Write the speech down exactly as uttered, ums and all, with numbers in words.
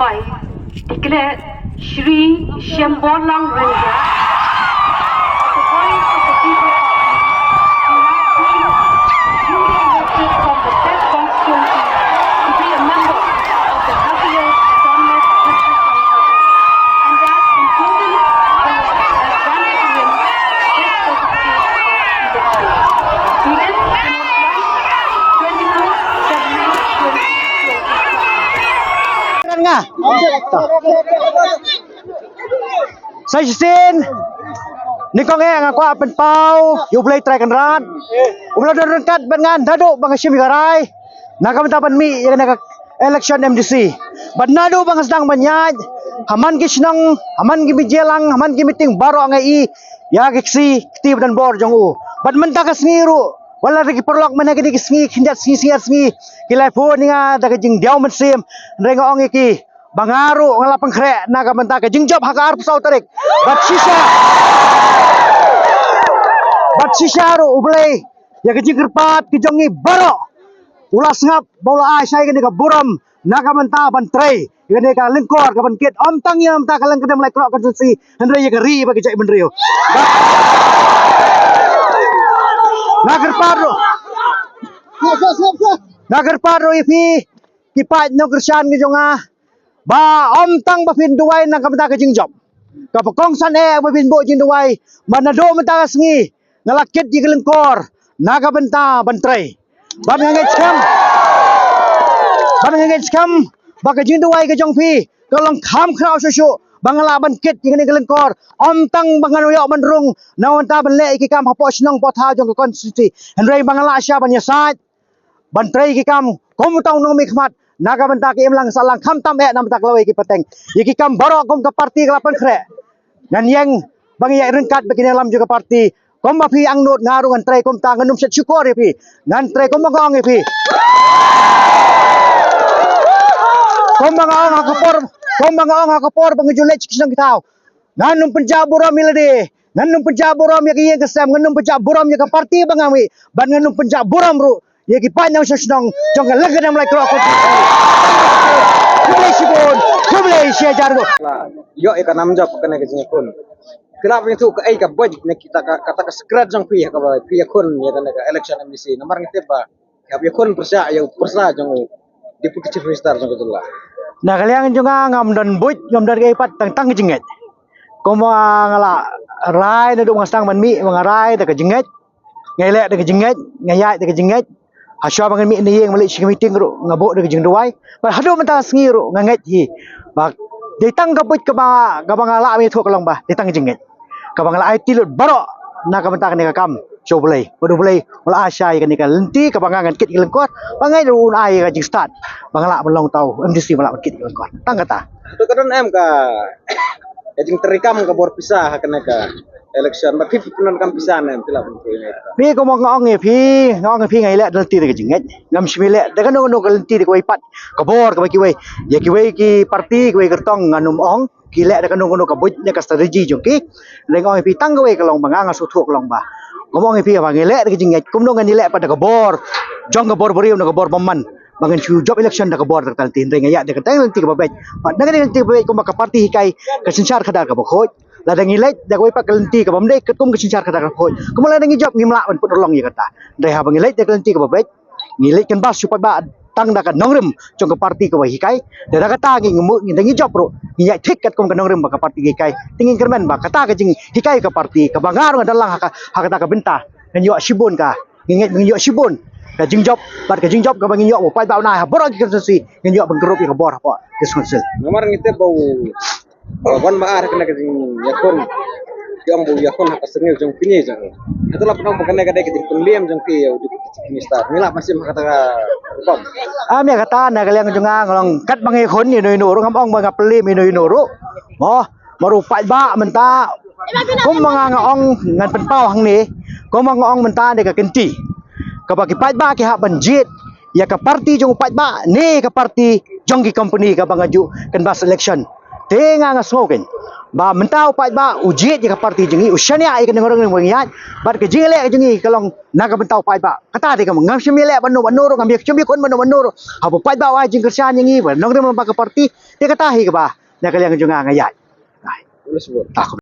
I declare Shri Shemborlang Rengga, the voice of the people party, who has been duly elected from the said constituency to be a member of the Haflong Autonomous District Council, and that in accordance with the granted to him this certificate of electorate. Be it twenty-four February twenty twenty-five. Nga. Sa shisien, nyngkong eh nga kwah pynpaw ïa U Blei Trai Kynrad uba la don ryngkat bad nga naduh ba nga shim ïa ka rai na ka bynta ban mih ïa kane ka election M D C. Bad naduh ba nga sdang ban ïaid ha man ki shnong, ha man ki miet jylliew, ha man ki meeting baroh nga ïohi ïa ki ksai kti ba don bor jong u. Bad mynta ka sngi ruh, wat la ki paralok mynta kine ki sngi, khyndiat sngi, sngi ar sngi, ki la phone ïa nga da ka jingdiaw mynsiem, hynrei nga ong ïa ki ba nga ruh nga la pynkhreh na ka bynta ka jingjop ha ka arphew saw tarik. Bad shisha, bad shisha ruh U Blei ïa ka jingkyrpad ka jong ngi baroh u la sngap bad u la ai sha ngi kane ka burom na ka bynta ban trei ïa kane ka lyngkor ka ban kit, ym tang ïa na ka bynta ka Lyngkadem Laitkroh constituency, hynrei ïa ka ri bad ka jaitbynriew. Nga kyrpad ruh, nga kyrpad ruh ïa phi ki paid nongkyrshan ki jong nga, ba ym tang ba phin duwai na ka bynta ka jingjop, kaba kongsan eh ba phin buh jingduwai, ba naduh mynta ka sngi nga la kit ïa ka lyngkor na ka bynta ban trei, bad nga ngeit skhem, bad nga ngeit skhem ba ka jingduwai ka jong phi ka long kham khraw shuh shuh ba nga lah ban kit ïa kane ka lyngkor. Ym tang ba ngan ïoh ban rung na ka bynta ban leh ïa ki kam hapoh shnong hapoh thaw jong ka constituency, hynrei ba nga lah shisha ban ïasaid ban trei ki kam kum uta u nongmihkhmat na ka bynta ka imlang sahlang, khamtam eh na ka bynta ka lawei ki pateng. Ïa ki kam baroh kum ka party ka la pynkhreh, ngan ïeng ba ngan ïaid ryngkat bad ki nongïalam jong ka party. Kumba phi angnud, nga ruh ngan trei kumta, ngan ym shet shukor ïa phi. Ngan trei kumba nga ong ïa phi, kumba nga ong ha ka por, kumba nga ong ha ka por ba nga ju leit sha ki shnong ki thaw. Ngan ym pynjah burom ïa lade, ngan ym pynjah burom ïa ka ïing ka sem, ngan ym pynjah burom ïa ka party ba nga mih, bad ngan ym pynjah burom ruh ïa ki paid nongshong shnong jong ka Lyngkadem Laitkroh constituency. Khublei shibun, khublei shihajar nguh. Ïoh ïa ka nam jop kane ka jingïakhun. Phi lah ban ïathuh kaei ka buit ne kita ka, kata ka secret jong phi ha kaba phi ïakhun ïa kane ka election M D C. Namar ngi tip ba hap ïakhun pyrshah ïa u pyrsa jong u Deputy Chief Minister jong ka jylla. Na ka liang jong nga ngam don buit, ngam don kaei pat, tang tang ka jingngeit. Kumba nga la rai naduh ba nga sdang ban mih, ba nga rai da ka jingngeit, nga leh da ka jingngeit, nga ïaid da ka jingngeit. Hashwa ba ngan mih na ïing ban leit sha ka meeting ruh nga buh da ka jingduwai. Bad haduh mynta ka sngi ruh nga ngeit hi ba dei tang ka buit kaba, kaba nga lah ban ïathuh ka long ba dei tang ka jingngeit kaba nga la aiti lut baroh na ka bynta kane ka kam sha U Blei. Bad U Blei u la ai sha ïa kane ka lynti kaba nga ngan kit ïa ka lyngkor, ba nga ngeit ruh un ai ïa ka jingstad ba nga lah ban long uta u M D C ba lah ban kit ïa ka lyngkor. Tang kata. Hato ka don em ka, ka jingtrei kam ka bor pisa ha kane ka election, ba phi phi pyndonkam pisa ne em, phi lah ban pyndonkam. Phi, kumba nga ong ïa phi, nga ong ïa phi nga ïaleh da lynti da ka jingngeit. Ngam shym ïaleh da kano kano ka lynti da kawei pat ka bor kaba kiwei. Ïa kiwei ki party, kiwei kyrtong ngan ym ong ki leh da kano kano ka buit ne ka strategy jong ki. Hynrei nga ong ïa phi tang kawei ka long ba nga, nga sngewthuh ka long ba, kumba ong ïa phi, ba ngi leh da ka jingngeit, kumno ngan ïaleh pat da ka bor jong ka bor briew ne ka bor bymman, ba ngan shu jop election da ka bor da ka lynti. Hynrei nga ïaid da ka lynti kaba beit. Bad na ka lynti kaba beit kumba ka party hikai, ka synshar khadar kaba khuid. Lada ngi leit da kawei pat ka lynti kaba ym dei katkum ka synshar khadar kaba khuid, kumba lada ngi jop ngim lah ban pynurlong ïa kata. Hynrei haba ngi leit da ka lynti kaba beit, ngi leit canvass shu paidbah tang da ka nongrim jong ka party kaba hikai. Te da kata ngi, ngi mut, ngi da ngi jop ruh ngi ïaid thik katkum ka nongrim ba ka party ka hikai. Te ngin kyrmen ba kata ka jinghikai ka party kaba nga ruh nga don lang ha ka, ha kata ka bynta, ngan ïoh shibun ka, ngi ngeit ba ngan ïoh shibun ka jingjop, bad ka jingjop kaba ngin ïoh ba paidbah un ai ha baroh ki constituency, ngin ïoh ban kyrduh ïa ka bor hapoh district council. Namar ngi tip ba u, ba wan ba ar kane ka jingïakhun, ki ong ba u ïakhun ha ka syrngiew jong phi ne jong u. Hato la pynong ba kane ka dei ka jingpynliem jong phi ïa u Deputy Chief Minister? Ngi lah ban shim ha kata ka rukom. Am, ïa kata na ka liang jong nga nga long katba nga ïakhun ïa uno uno ruh, ngam ong ba nga pynliem ïa uno uno ruh. Mo, mar u paidbah mynta, kumba nga, nga ong, ngan pynpaw hangne, kumba nga ong mynta ne ka kynti kaba ki paidbah ki hap ban jied ïa ka party jong u paidbah ne ka party jong ki company kaba nga ju canvass election. Te nga nga sngew kein ba mynta u paidbah u jied ïa ka party jong ngi, u shaniah ïa ka nongrem nongïaid, bad ka jingïaleh ka jong ngi ka long na ka bynta u paidbah. Kata te ka ngam shym ïaleh bad no bad no ruh, ngam ïa shym ïakhun bad no bad no ruh. Haba u paidbah u ai jingkyrshan ïa ngi ba nongrim lyngba ka party, te kata hi kaba na ka liang jong nga nga ïaid. Ai. Ula sbur. Ah,